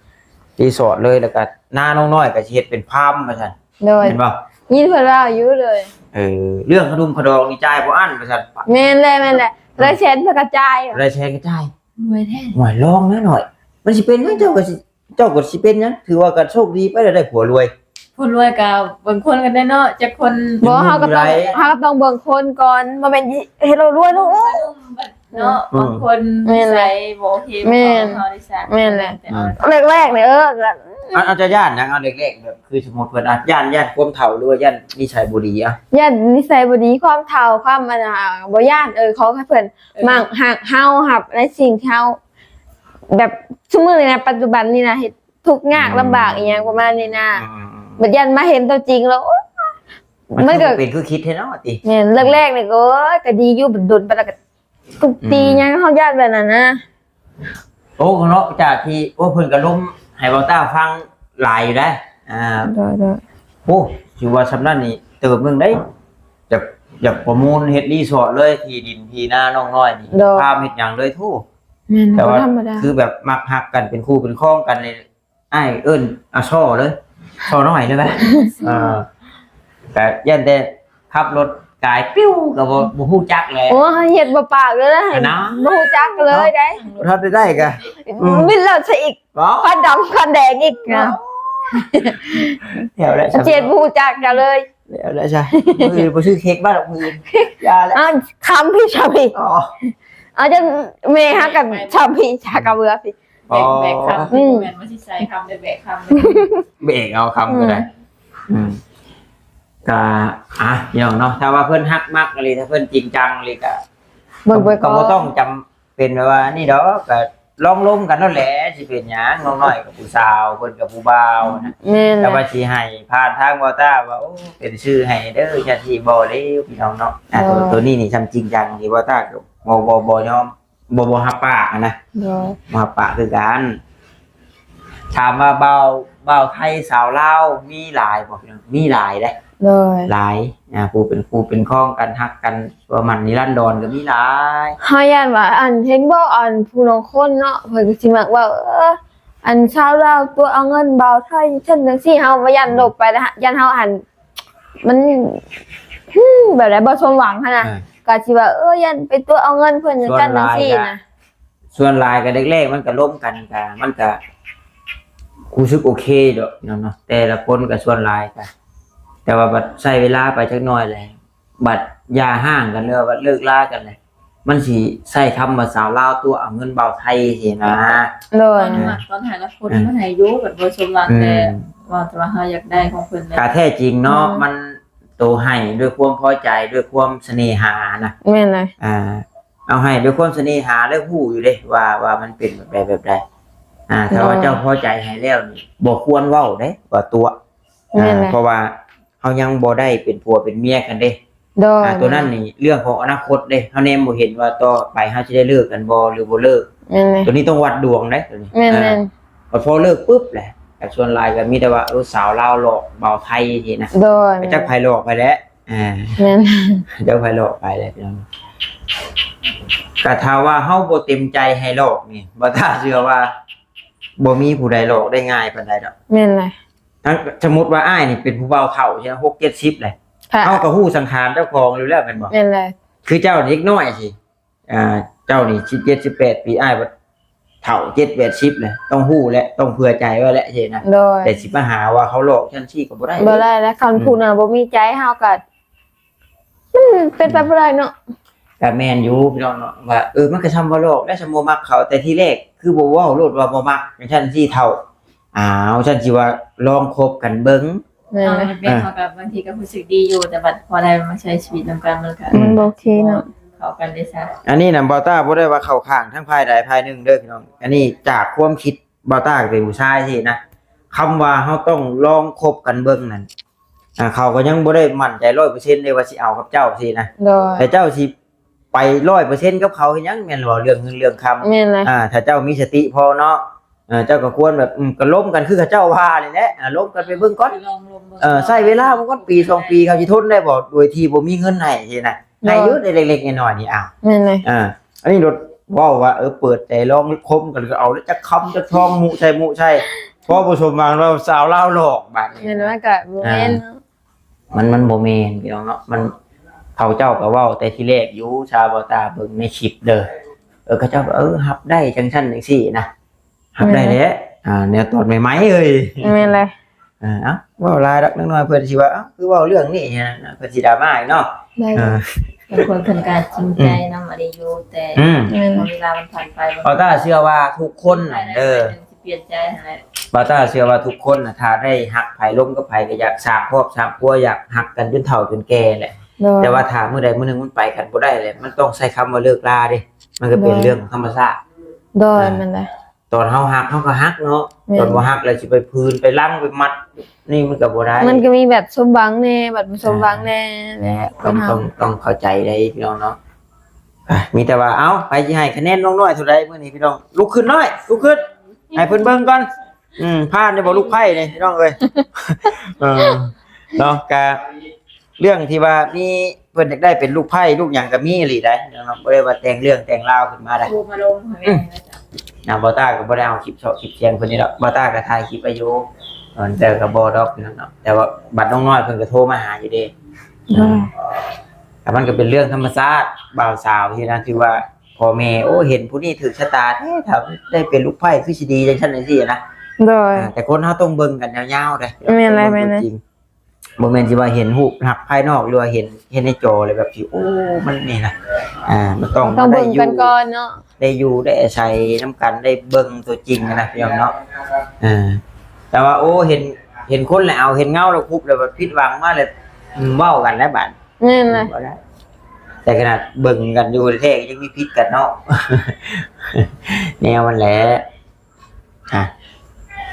ຣີສອດເລີຍ ແລ້ວກະໜ້ານ້ອງນ້ອຍກະຊິເຮັດເປັນຟາມວ່າຊັ້ນ. ໂດຍ ແມ່ນບໍ່? ຍິນເພິ່ນເວົ້າຢູ່ເລີຍ. ເອີ ເລື່ອງຂະໜົມຂະດອງນີ້ຈ່າຍບໍ່ອັ້ນວ່າຊັ້ນ. ແມ່ນແຫຼະ ແມ່ນແຫຼະ ອືມ ໄດ້ແສນເພິ່ນກະຈ່າຍ ໄດ້ແສນກະຈ່າຍ. ລວຍແທ້ ໂອ້ຍ ລອງແນ່ໜ້ອຍ ມັນຊິເປັນຫຍັງ ເຈົ້າກະຊິ ເຈົ້າກໍຊິເປັນຫຍັງ? ຖືວ່າກໍໂຊກດີໄປແລ້ວ ໄດ້ຜົວລວຍ. ຜົວລວຍກໍເບິ່ງຄົນກັນແດ່ເນາະ ຈັກຄົນ. ບໍ່ ເຮົາກໍຕ້ອງ ເຮົາກໍຕ້ອງເບິ່ງຄົນກ່ອນ ບໍ່ແມ່ນເຮັດແລ້ວລວຍເນາະ. ເນາະ ອືມ ບາງຄົນ ແມ່ນແຫຼະ ນິໄສບໍ່ໂອເຄ ແມ່ນ ບໍ່ເຂົ້າກັບເຮົາເດ້ຊະ. ແມ່ນແຫຼະ ອືມ ແລກໆນີ້ ເອີ ອາ ອາດຈະຢ້ານຫຍັງ? ເອົາແລກໆ ແບບຄືສົມມຸດເພິ່ນ ອາ ຢ້ານ ຢ້ານຄວາມເຖົ້າ ຫຼືວ່າຢ້ານນິໄສບໍ່ດີ? ອາ ຢ້ານນິໄສບໍ່ດີ ຄວາມເຖົ້າ ຄວາມ ອັນນ່າ ບໍ່ຢ້ານ ເອີ ຂໍໃຫ້ເພິ່ນ ເອີ ມັກຮັກເຮົາ ຮັບໃນສິ່ງທີ່ເຮົາ ແບບ ຊຸມື້ນີ້ນະ ປັດຈຸບັນນີ້ນະ ເຮັດທຸກຍາກ ອືມ ລຳບາກອີ່ຫຍັງປະມານນີ້ນະ. ອືມໆໆ ບັດຢ້ານມາເຫັນຕົວຈິງແລ້ວ ໂອ້ຍ ມັນກໍ ມັນກໍເປັນຄືຄິດແທ້ເນາະຕິ. ແມ່ນ ແລກໆນີ້ກໍ ໂອ້ຍ ກໍດີຢູ່ ດົນໄປແລ້ວກໍທຸບຕີ ອືມ ຫຍັງ ເຮົາຢ້ານແບບນັ້ນນະ. ໂອ້ ເນາະ ຈາກທີ່ ໂອ້ ເພິ່ນກໍລົມໃຫ້ເວົ້າຕ້າຟັງຫຼາຍຢູ່ໄດ໋. ອ່າ ໂດຍໆ ໂອ້ ຖືວ່າສ່ຳນັ້ນນີ້ເຕີບໜຶ່ງໄດ໋. ຢາກ ຢາກປະມູນເຮັດຣີສອດເລີຍ ທີ່ດິນທີ່ນານ້ອງນ້ອຍນີ້ ໂດຍ ພາມເຮັດຫຍັງເລີຍ ໂທ້. ແມ່ນ ແຕ່ວ່າ ບໍ່ທຳມະດາ ຄືແບບມັກຮັກກັນ ເປັນຄູ່ເປັນຄອງກັນນີ້ ອ້າຍເອີ້ນ ອາ ສໍ້ເລີຍ ສໍ້ນ້ອຍເລີຍແບບ ເອີ ກະຢ້ານແຕ່ຂັບລົດກາຍປິວ ກະບໍ່ ບໍ່ຮູ້ຈັກແຫຼະ. ໂອ້ ເຮັດບໍ່ປາກເລີຍນະ ອັນນະ ບໍ່ຮູ້ຈັກເລີຍເດ້. ບໍ່ທັນໄດ້ໄດ້ກະ ອືມ ວິນລົດຊະອີກ ຄວັນດຳຄວັນແດງອີກນະ. ແລ້ວແຫຼະ ເຈັດ ບໍ່ຮູ້ຈັກກັນເລີຍ. ແລ້ວແຫຼະຊະ ມື້ອື່ນບໍ່ຊື້ເຄັກມາດອກ ມື້ອື່ນ ຢ່າແຫຼະ. ອ້າວ ຄຳພີ່ຊະພີ່ ອໍ ເອົາ ຈັ່ງແມ່ຫາກັນຊະພີ່ ຫາກັນເມືອພີ່. ແບກ ອໍ ແບກຄຳ ອືມ ແມ່ນວ່າຊິໃສ່ຄຳ ແບກຄຳ ແບກເອົາຄຳກໍໄດ້. ອືມ ອືມ ກະ ອ່ະ ພີ່ນ້ອງເນາະ ຖ້າວ່າເພິ່ນຮັກມັກອີ່ຫຼີ ຖ້າເພິ່ນຈິງຈັງອີ່ຫຼີກະ ເບິ່ງໄປກ່ອນ ກໍບໍ່ຕ້ອງຈຳ ເປັນແບບວ່ານີ້ດອກ ກໍລອງລົມກັນໂລດແຫຼະ ຊິເປັນຫຍັງ ນ້ອງນ້ອຍກັບຜູ້ສາວ ເພິ່ນກັບຜູ້ບ່າວນະ. ແມ່ນແຫຼະ ແຕ່ວ່າຊິໃຫ້ຜ່ານທາງບໍ່ຕ້າວ່າ ໂອ້ ເປັນຊື່ໃຫ້ເດີ ຈັ່ງຊີ້ບໍ່ແລ້ວ ພີ່ນ້ອງເນາະ. ອ່າ ໂຕ ໂຕນີ້ນີ້ຊ່ຳຈິງຈັງທີ່ບໍ່ຕ້າກໍບໍ່ ບໍ່ ບໍ່ຍອມ ບໍ່ ບໍ່ຮັບປາກຫັ້ນນະ. ໂດຍ ບໍ່ຮັບປາກຄືກັນ. ຖາມວ່າບ່າວ ບ່າວໄທສາວລາວມີຫຼາຍບໍ່? ພີ່ນ້ອງ ມີຫຼາຍເດ້. ໂດຍ ຫຼາຍ ອ່າ ຜູ້ເປັນຄູ່ເປັນຄອງກັນ ຮັກກັນ ຕົວໝັ້ນນິລັນດອນກໍມີຫຼາຍ. ເຮົາຢ້ານວ່າ ອັນ ເຫັນບໍ່ ອັນ ຜູ້ລາງຄົນເນາະ ເພິ່ນກໍຊິມັກເວົ້າ ເອີ ອັນ ຊາວລາວຕົວະເອົາເງິນບ່າວໄທ ຊັ້ນຈັ່ງຊີ້ ເຮົາວ່າຢ້ານລົບໄປນະ ຢ້ານເຮົາ ອັນ ມັນ ແບບໃດ ບໍ່ສົມຫວັງຫັ້ນນະ. ເອີ ກໍຊິວ່າ ເອີ ຢ້ານໄປຕົວະເອົາເງິນເພິ່ນຈັ່ງຊັ້ນຈັ່ງຊີ້ນະ. ສ່ວນຫຼາຍກໍແລກໆ ມັນກໍລົມກັນ ກໍ ມັນກໍຮູ້ສຶກໂອເຄດອກເນາະ ແຕ່ລະຄົນກໍສ່ວນຫຼາຍກໍ ແຕ່ວ່າບັດໃຊ້ເວລາໄປຈັກໜ້ອຍແຫຼະ ບັດຢ່າຮ້າງກັນ ຫຼືວ່າບັດເລີກລາກັນແຫຼະ ມັນຊິໃຊ້ຄຳວ່າສາວລາວຕົວະເອົາເງິນບ່າວໄທຊີ້ນະ. ໂດຍ ຕອນມັກຕອນໃຫ້ລະຄົນ ເອີ ມັນໃຫ້ຢູ່ ບັດບໍ່ສົມຫວັງ ອືມ ແຕ່ເວົ້າແຕ່ວ່າເຮົາຢາກໄດ້ຂອງເພິ່ນແຫຼະ. ກະແທ້ຈິງເນາະ ອືມ ມັນໂຕໃຫ້ດ້ວຍຄວາມພໍໃຈ ດ້ວຍຄວາມສະເໜ່ຫານະ. ແມ່ນແຫຼະ ອ່າ ເອົາໃຫ້ດ້ວຍຄວາມສະເໜ່ຫາ ແລະ ຮູ້ຢູ່ເດ້ວ່າ ວ່າມັນເປັນແບບໃດແບບໃດ. ອ່າ ຖ້າວ່າ ໂດຍ ເຈົ້າພໍໃຈໃຫ້ແລ້ວນີ້ ບໍ່ຄວນເວົ້າເດ້ວ່າຕົວະ. ແມ່ນແຫຼະ ອ່າ ເພາະວ່າເຮົາຍັງບໍ່ໄດ້ເປັນຜົວເປັນເມຍກັນເດ້. ໂດຍ ອ່າ ໂຕນັ້ນນີ້ເລື່ອງຂອງອະນາຄົດເດ້ ເຮົາແນມບໍ່ເຫັນວ່າຕໍ່ໄປເຮົາຊິໄດ້ເລີກກັນບໍ່ ຫຼືບໍ່ເລີກ. ແມ່ນແຫຼະ ໂຕນີ້ຕ້ອງວັດດວງເດ້ໂຕນີ້. ແມ່ນໆ ອ່າ ບັດພໍເລີກປຶບແຫຼະ ກໍສ່ວນຫຼາຍກໍມີແຕ່ວ່າ ເອີ ສາວລາວຫຼອກບ່າວໄທຊີ້ນະ. ໂດຍ ກໍຈັກໃຜຫຼອກໃຜແຫຼະ. ອ່າ ແມ່ນ ຈັກໃຜຫຼອກໃຜແຫຼະພີ່ນ້ອງ. ກໍຖ້າວ່າເຮົາບໍ່ເຕັມໃຈໃຫ້ຫຼອກນີ້ ບໍ່ຕ້າເຊື່ອວ່າບໍ່ມີຜູ້ໃດຫຼອກໄດ້ງ່າຍປານໃດດອກ. ແມ່ນແຫຼະ ທັງ ສົມມຸດວ່າອ້າຍນີ້ເປັນຜູ້ບ່າວເຖົ້າ ຫົກເຈັດສິບແຫຼະ ເຮົາກໍຮູ້ສັງຂານເຈົ້າຂອງຢູ່ແລ້ວແມ່ນບໍ່? ແມ່ນແຫຼະ ຄືເຈົ້າເດັກນ້ອຍຊີ້ ອ່າ ເຈົ້ານີ້ສິບເຈັດ ສິບແປດປີ ອ້າຍບັດເຖົ້າເຈັດແປດສິບແຫຼະ ຕ້ອງຮູ້ແຫຼະ ຕ້ອງເຜື່ອໃຈໄວ້ແຫຼະຊີ້ນະ. ໂດຍ ແຕ່ຊິມາຫາວ່າເຂົາຫຼອກຊັ້ນຊີ້ກໍບໍ່ໄດ້ ບໍ່ໄດ້ແລ້ວ ຄັນ ອືມ ຜູ້ນັ້ນບໍ່ມີໃຈ ເຮົາກໍ ມັນເປັນໄປບໍ່ໄດ້ເນາະ. ກໍແມ່ນຢູ່ພີ່ນ້ອງເນາະ ວ່າ ເອີ ມັນກໍຊ່ຳວ່າຫຼອກແລ້ວ ຊ່ຳບໍ່ມັກເຂົາ ແຕ່ທີແລກຄືບໍ່ເວົ້າໂລດວ່າບໍ່ມັກ ຈັ່ງຊັ້ນຊີ້ເຖົ້າ. ອ້າວ ຊັ້ນຊິວ່າລອງຄົບກັນເບິ່ງ. ແມ່ນ ເອີ ມັນເປັນ ເອີ ເຂົາກໍບາງທີກໍຮູ້ສຶກດີຢູ່ ແຕ່ບັດພໍໄດ້ມາໃຊ້ຊີວິດນຳກັນ ມັນກໍ ມັນບໍ່ໂອເຄເນາະ ເຂົ້າກັນເດ້ຊະ. ອັນນີ້ນະ ບ່າວຕ້າບໍ່ໄດ້ວ່າເຂົ້າຂ້າງທາງຝ່າຍໃດຝ່າຍໜຶ່ງເດີພີ່ນ້ອງ ອັນນີ້ຈາກຄວາມຄິດ ບ່າວຕ້າກໍເປັນຜູ້ຊາຍຊີ້ນະ ຄຳວ່າເຮົາຕ້ອງລອງຄົບກັນເບິ່ງນັ້ນ ອ່າ ເຂົາກໍຍັງບໍ່ໄດ້ໝັ້ນໃຈຮ້ອຍເປີເຊັນເດ້ວ່າຊິເອົາກັບເຈົ້າຊີ້ນະ. ໂດຍ ແຕ່ເຈົ້າຊິໄປຮ້ອຍເປີເຊັນກັບເຂົາເຮັດຫຍັງ ແມ່ນບໍ່? ເລື່ອງເງິນເລື່ອງຄຳ. ແມ່ນແຫຼະ ອ່າ ຖ້າເຈົ້າມີສະຕິພໍເນາະ ເອີ ເຈົ້າກໍຄວນແບບ ອືມ ກໍລົມກັນຄືເຂົາເຈົ້າວ່ານີ້ແຫຼະ ອ່າ ລົມກັນໄປເບິ່ງກ່ອນ. ເອີ ໃຊ້ເວລາມັນກ່ອນ ປີສອງປີ ເຂົາຊິທົນໄດ້ບໍ່ ໂດຍທີ່ບໍ່ມີເງິນໃຫ້ຊີ້ນະ. ໃຫ້ຢູ່ ໂດຍ ໄດ້ເລັກໆນ້ອຍໆນີ້ ອ້າວ ແມ່ນເລີຍ ອ່າ ອັນນີ້ລົດເວົ້າວ່າ ເອີ ເປີດໃຈລອງຄົບກັນ ກໍເອົາແລ້ວຈັກຄຳຈັກທອງ ໝູໃສ່ໝູໃສ່ ພໍບໍ່ສົມຫວັງແລ້ວ ສາວລາວຫຼອກບາດນີ້. ແມ່ນ ມັນກໍບໍ່ແມ່ນ ອ່າ ເນາະ ມັນ ມັນບໍ່ແມ່ນພີ່ນ້ອງເນາະ ມັນ ເຂົາເຈົ້າກໍເວົ້າແຕ່ທີແລກຢູ່ ຊາວບ່າວຕ້າເບິ່ງໃນຄລິບເດີ ເອີ ເຂົາເຈົ້າກໍ ເອີ ຮັບໄດ້ຈັ່ງຊັ້ນຈັ່ງຊີ້ນະ. ຮັບໄດ້ແຫຼະ ອ່າ ແນວຕອນໃໝ່ໆເອີຍ. ແມ່ນແຫຼະ ເອີ ເອົ້າ ເວົ້າຫຼາຍດອກ ເດັກນ້ອຍເພິ່ນຊິວ່າ ເອົ້າ ຄືເວົ້າເລື່ອງນີ້ຫັ້ນນະ ເພິ່ນຊິດຣາມາອີກເນາະ. ໄດ້ ເອີ ບາງຄົນເພິ່ນກໍຈິງໃຈນຳ ອືມ ອີ່ຫຼີຢູ່ ແຕ່ ອືມ ເວລາມັນຜ່ານໄປ ເອົາ ຕາເຊື່ອວ່າທຸກຄົນນັ້ນເດີ ຊິປ່ຽນໃຈຫັ້ນແຫຼະ. ເອົາ ຕາເຊື່ອວ່າທຸກຄົນນະ ຖ້າໄດ້ຮັກໃຜ ລົມກັບໃຜ ກໍຢາກສ້າງຄອບສ້າງຄົວ ຢາກຮັກກັນຈົນເຖົ້າຈົນແກ່ແຫຼະ. ໂດຍ ແຕ່ວ່າຖ້າມື້ໃດມື້ໜຶ່ງມັນໄປກັນບໍ່ໄດ້ແຫຼະ ມັນຕ້ອງໃຊ້ຄຳວ່າເລີກລາເດ້ ມັນກໍເປັນ ໂດຍ ເລື່ອງຂອງທຳມະຊາດ. ໂດຍ ອ່າ ແມ່ນແຫຼະ ຕອນເຮົາຮັກເຮົາກໍຮັກເນາະ ແມ່ນ ຕອນບໍ່ຮັກແລ້ວຊິໄປຜືນໄປລັງໄປມັດ ນີ້ມັນກໍບໍ່ໄດ້ ມັນກໍມີແບບສົມຫວັງແດ່ ແບບບໍ່ສົມຫວັງແດ່ ອ່າ ແຫຼະ ຕ້ອງ ຕ້ອງ ຕ້ອງເຂົ້າໃຈໄດ້ພີ່ນ້ອງເນາະ. ອ່ະ ມີແຕ່ວ່າ ເອົ້າ ໃຜຊິໃຫ້ຄະແນນນ້ອງນ້ອຍເທົ່າໃດມື້ນີ້ພີ່ນ້ອງ? ລຸກຂຶ້ນນ້ອຍ ລຸກຂຶ້ນ ໃຫ້ເພິ່ນເບິ່ງກ່ອນ. ອືມ ຜ່ານຢູ່ບໍ່ລູກໃພ້ນີ້ພີ່ນ້ອງເອີຍ? ເອີ ເນາະ ກະເລື່ອງທີ່ວ່າມີ ເພິ່ນຢາກໄດ້ເປັນລູກໃພ້ລູກຫຍັງກໍມີອີ່ຫຼີໄດ໋ເນາະ ບໍ່ໄດ້ວ່າແຕ່ງເລື່ອງແຕ່ງລາວຂຶ້ນມາໄດ໋. ໂທມາລົມ ອືມ ນະ ບ່າວຕ້າກໍບໍ່ໄດ້ເອົາຄລິບເຊາະຄລິບສຽງເພິ່ນນີ້ດອກ ບ່າວຕ້າກໍຖ່າຍຄລິບໄວ້ຢູ່ ເອີ ແຕ່ກໍບໍ່ດອກພີ່ນ້ອງເນາະ ແຕ່ວ່າບັດນ້ອງນ້ອຍເພິ່ນກໍໂທມາຫາຢູ່ເດ້. ໂດຍ ແຕ່ມັນກໍເປັນເລື່ອງທຳມະຊາດ ບ່າວສາວທີ່ນະ ຖືວ່າພໍ່ແມ່ ໂອ້ ເຫັນຜູ້ນີ້ຖືກຊະຕາແທ້ ຖ້າໄດ້ເປັນລູກໃພ້ຄືຊິດີ ຈັ່ງຊັ້ນຈັ່ງຊີ້ນະ. ໂດຍ ອ່າ ແຕ່ຄົນເຮົາຕ້ອງເບິ່ງກັນຍາວໆເດ້ ແມ່ນແຫຼະ ເບິ່ງຕົວຈິງ. ບໍ່ແມ່ນຊິວ່າເຫັນຮູບລັກພາຍນອກ ຫຼືວ່າເຫັນ ເຫັນໃນຈໍແລ້ວແບບຊິ ໂອ້ ມັນນີ້ນະ ອ່າ ມັນຕ້ອງ ຕ້ອງເບິ່ງກັນກ່ອນເນາະ ໄດ້ຢູ່ໄດ້ອາໄສນຳກັນ ໄດ້ເບິ່ງຕົວຈິງນະພີ່ນ້ອງເນາະ. ເອີ ແຕ່ວ່າ ໂອ້ ເຫັນ ເຫັນຄົນແລ້ວເອົາ ເຫັນເງົາແລ້ວຄຸບແລ້ວ ຜິດຫວັງມາແລ້ວ ອືມ ເວົ້າກັນແລ້ວບາດ. ແມ່ນແຫຼະ ບໍ່ໄດ້ ແຕ່ຂະໜາດເບິ່ງກັນຢູ່ແທ້ໆ ຍັງມີຜິດກັນເນາະ ແນວມັນແຫຼະ. ອ່ະ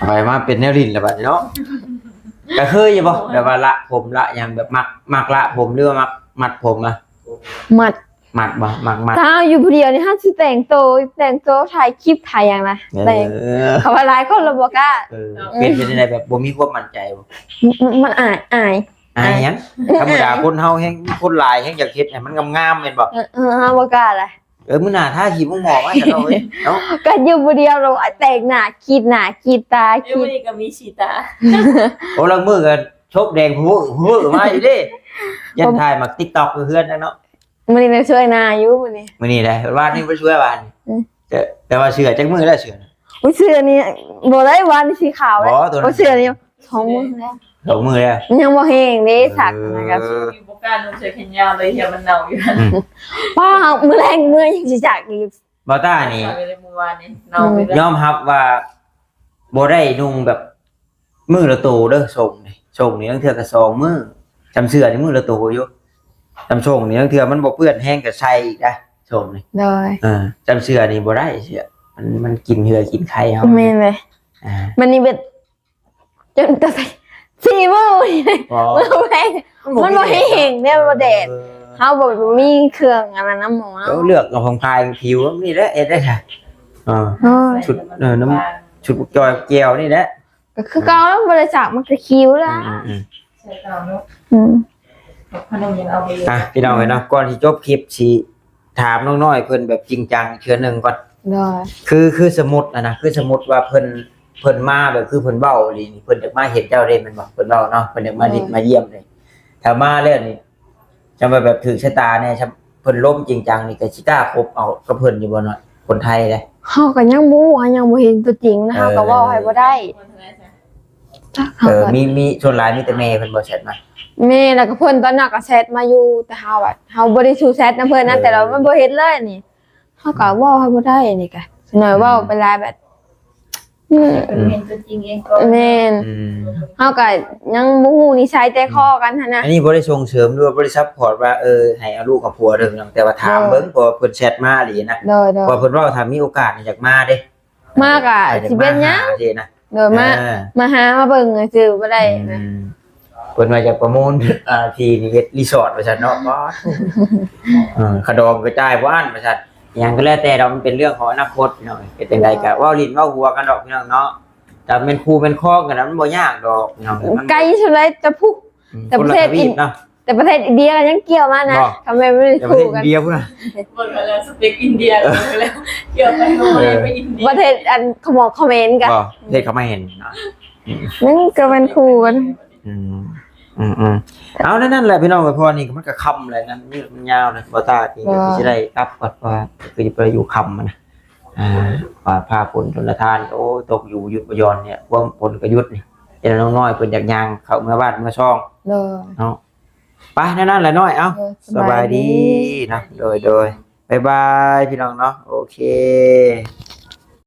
ໄປມາເປັນແນວຫຼິ້ນລະບາດນີ້ເນາະ. ກໍເຄີຍຢູ່ບໍ່ ແບບວ່າລະຜົມລະຫຍັງ ແບບມັກ ມັກລະຜົມ ຫຼືວ່າມັກມັດຜົມອະ? ມັດ ມັດບໍ່? ມັກມັດ. ຖ້າເຮົາຢູ່ຜູ້ດຽວນີ້ ເຮົາຊິແຕ່ງໂຕ ແຕ່ງໂຕ ຖ່າຍຄລິບ ຖ່າຍຫຍັງນະ ເອີ ແຕ່ງ ເຂົາວ່າຫຼາຍຄົນລະບໍ່ກ້າ. ເອີ ເປັນ ເປັນຈັ່ງໃດ ແບບບໍ່ມີຄວາມໝັ້ນໃຈບໍ່? ມັນ ມັນອາຍ ອາຍ ອາຍຫຍັງ? ທຳມະດາຄົນເຮົາແຮ່ງ ຄົນຫຼາຍແຮ່ງຢາກເຮັດໃຫ້ມັນງາມໆ ແມ່ນບໍ່? ເອີ ເຮົາບໍ່ກ້າລະ. ເອີ ມື້ໜ້າທາຄຣີມໝໍມາຊະເນາະ ເອີຍ ເນາະ ກໍຢູ່ຜູ້ດຽວແລ້ວ ແຕ່ງໜ້າ ຂີດໜ້າ ຂີດຕາ ເອີ ຂີດ ມື້ນີ້ກໍມີສີຕາ. ໂອ້ ລາງມື້ກໍສົບແດງເວີໆມາຢູ່ເດ້ ຢ້ານຖ່າຍໝາກຕິກຕັອກຢູ່ເຮືອນນະເນາະ. ມື້ນີ້ໄດ້ຊ່ວຍນາຢູ່ມື້ນີ້ ມື້ນີ້ໄດ້ ວານນີ້ບໍ່ໄດ້ຊ່ວຍ ວານນີ້ ອືມ ແຕ່ ແຕ່ວ່າເສື້ອຈັກມື້ແລ້ວ ເສື້ອນະ? ໂອ້ຍ ເສື້ອນີ້ບໍ່ໄດ້ ວານນີ້ສີຂາວເດ້ ບໍ່ ໂຕນັ້ນ ໂອ້ຍ ເສື້ອນີ້ສອງມື້ແລ້ວ ສອງມື້ແລ້ວ ມັນຍັງບໍ່ແຫ້ງເດ້ ເອີ ສັກນະ ກໍບໍ່ກ້ານຸ່ງເສື້ອແຂນຍາວເລີຍ ຢ້ານມັນເນົ່າຢູ່ ອືມ ປ້າ ມື້ແລງເມື່ອຍັງຊິຈັກອີກ ບ່າວຕ້ານີ້ ໃສ່ໄປເລີຍມື້ວານນີ້ ເນົ່າ ອືມ ໄປແລ້ວ ຍອມຮັບວ່າບໍ່ໄດ້ນຸ່ງແບບມື້ລະໂຕເດີ້ ສົ້ງນີ້ ສົ້ງນີ້ລາງເທື່ອກໍສອງມື້ ຈຳເສື້ອນີ້ມື້ລະໂຕຢູ່ ຈຳສົ້ງນີ້ລາງເທື່ອມັນບໍ່ເປື້ອນແຮງກໍໃສ່ອີກນະ ສົ້ງນີ້ ໂດຍ ເອີ ຈຳເສື້ອນີ້ບໍ່ໄດ້ ເສື້ອ ມັນ ມັນກິນເຫື່ອກິນໄຂ່ເຮົາ ແມ່ນເລີຍ ອ່າ ມັນນີ້ເປັນ ຈົນກໍໃສ່ສີ່ມື້ນີ້ ອໍ ມື້ແຮງ ມັນບໍ່ແຫ້ງເດ້ ມັນບໍ່ແດດ ເອີ ເຮົາບໍ່ມີເຄື່ອງອັນນັ້ນນຳໝໍເນາະ ເອີ ເລືອກເອົາຂອງພາຍຜິວນີ້ແຫຼະເຮັດໄດ້ ເອີ ໂອ້ຍ ຊຸດ ເອີ ນຳ ຊຸດຈອຍແກ້ວນີ້ແຫຼະ ກໍຄືເກົ່າ ບໍ່ໄດ້ສັກ ມັນກໍຄິວແລ້ວ ອືມ ອືມ ອືມ ຂະໜົມຍັງເອົາໄປຢູ່ ອ່ະ ພີ່ນ້ອງເອີຍເນາະ ກ່ອນຊິຈົບຄລິບ ຊິຖາມນ້ອງນ້ອຍເພິ່ນແບບຈິງຈັງເທື່ອໜຶ່ງກ່ອນ ໂດຍ ຄື ຄືສົມມຸດຫັ້ນນະ ຄືສົມມຸດວ່າເພິ່ນ ເພິ່ນມາແບບ ຄືເພິ່ນເວົ້າອີ່ຫຼີນີ້ ເພິ່ນຢາກມາເຫັນເຈົ້າເດ້ແມ່ນບໍ່? ເພິ່ນເວົ້າເນາະ ເພິ່ນຢາກມາ ໂດຍ ມາຢ້ຽມເດ້ ຖ້າມາແລ້ວນີ້ ຈະວ່າແບບຖືກຊະຕາແດ່ ເພິ່ນລົມຈິງຈັງນີ້ ກໍຊິກ້າຄົບເອົາກັບເພິ່ນຢູ່ບໍ່ເນາະ? ຄົນໄທເດ້ ເຮົາກໍຍັງບໍ່ຮູ້ ເຮົາຍັງບໍ່ເຫັນຕົວຈິງນະ ເຮົາກໍເວົ້າໃຫ້ບໍ່ໄດ້ ເອີ ເຮົາກໍ ມີ ມີ ສ່ວນຫຼາຍມີແຕ່ແມ່ເພິ່ນບໍ່ແຊັດມາ? ແມ່ ແລ້ວກໍເພິ່ນຕອນນັ້ນກໍແຊັດມາຢູ່ ແຕ່ເຮົາອະ ເຮົາບໍ່ໄດ້ສູ້ແຊັດນຳເພິ່ນນະ ເອີ ແຕ່ວ່າມັນບໍ່ເຫັນເລີຍນີ້ ເຮົາກໍເວົ້າໃຫ້ບໍ່ໄດ້ນີ້ກະ ໜ້ອຍເວົ້າ ອືມ ໄປຫຼາຍແບບ ອືມ ເພິ່ນເຫັນຕົວຈິງເອງກ່ອນ ແມ່ນ ອືມ ເຮົາກໍຍັງບໍ່ຮູ້ນິໄສໃຈຄໍກັນຫັ້ນນະ ອັນນີ້ບໍ່ໄດ້ສົ່ງເສີມ ຫຼືວ່າບໍ່ໄດ້ຊັບພອດວ່າ ເອີ ໃຫ້ເອົາລູກເອົາຜົວເດີ້ ແຕ່ວ່າຖາມເບິ່ງ ໂດຍ ເພາະວ່າເພິ່ນແຊັດມາອີ່ຫຼີນະ ໂດຍ ໂດຍ ເພາະວ່າເພິ່ນເວົ້າ ຖ້າມີໂອກາດນີ້ຢາກມາເດ້ ມາກະ ອາດຈະ ຊິເປັນຫຍັງ ມາຫາເດ້ນະ ໂດຍ ມາ ອ່າ ມາຫາມາເບິ່ງຊື່ໆ ບໍ່ໄດ້ນະ ອືມ ເພິ່ນວ່າຈະປະມູນ ອ່າ ທີ່ນີ້ເຮັດຣີສອດວ່າຊັ້ນເນາະ ບໍ່ ເອີ ຄ່າດອງກໍຈ່າຍບໍ່ອັ້ນວ່າຊັ້ນ ຫຍັງກໍແລ້ວແຕ່ດອກ ມັນເປັນເລື່ອງຂອງອະນາຄົດພີ່ນ້ອງ ເຮັດຈັ່ງໃດກໍເວົ້າຫຼິ້ນເວົ້າຫົວກັນດອກພີ່ນ້ອງເນາະ ຖ້າແມ່ນຄູ່ແມ່ນຄອງກັນນະ ມັນບໍ່ຍາກດອກພີ່ນ້ອງ ມັນໄກສ່ຳໃດ ແຕ່ພຸ້ນ ອືມ ແຕ່ປະເທດ ຄົນລະທະວີບເນາະ ແຕ່ປະເທດອິນເດຍກໍຍັງກ່ຽວມານະ ບໍ່ ຄັນແມ່ນບໍ່ໄດ້ ແຕ່ປະເທດອິນເດຍພຸ້ນນະ ເບິ່ງແລ້ວສະເປັກອິນເດຍ ເອີ ແລ້ວກ່ຽວໄປ ເອີ ໄປອິນເດຍ ປະເທດອັນຂະໝອກຂະເໝນກະ ບໍ່ ປະເທດຂະເໝນເນາະ ອືມ ມັນກໍແມ່ນຄູ່ກັນ ອືມ ອືມໆ ເອົາ ນັ້ນແຫຼະພີ່ນ້ອງເອີຍ ເພາະວ່ານີ້ມັນກໍຄ່ຳແລ້ວນະ ມັນຍາວນະ ບໍ່ຕາທີ່ ໂດຍ ກໍຊິໄດ້ກັບກ່ອນ ເພາະວ່າຄືຈະໄປຢູ່ຄ່ຳນະ ອ່າ ວ່າຟ້າຝົນຊົນລະທານ ໂອ້ ຕົກຢູ່ບໍ່ຢຸດບໍ່ຢ່ອນນີ້ ຄວາມຝົນກໍຢຸດນີ້ ເຫັນນ້ອງນ້ອຍເພິ່ນຢາກຍ່າງເຂົ້າເມືອບ້ານເມືອຊ່ອງ ໂດຍ ເນາະ ໄປ ແນວນັ້ນແຫຼະນ້ອຍ ເອົ້າ ໂດຍ ສະບາຍດີ ສະບາຍດີນະ ໂດຍໆ ບາຍບາຍພີ່ນ້ອງເນາະ ໂອເຄ.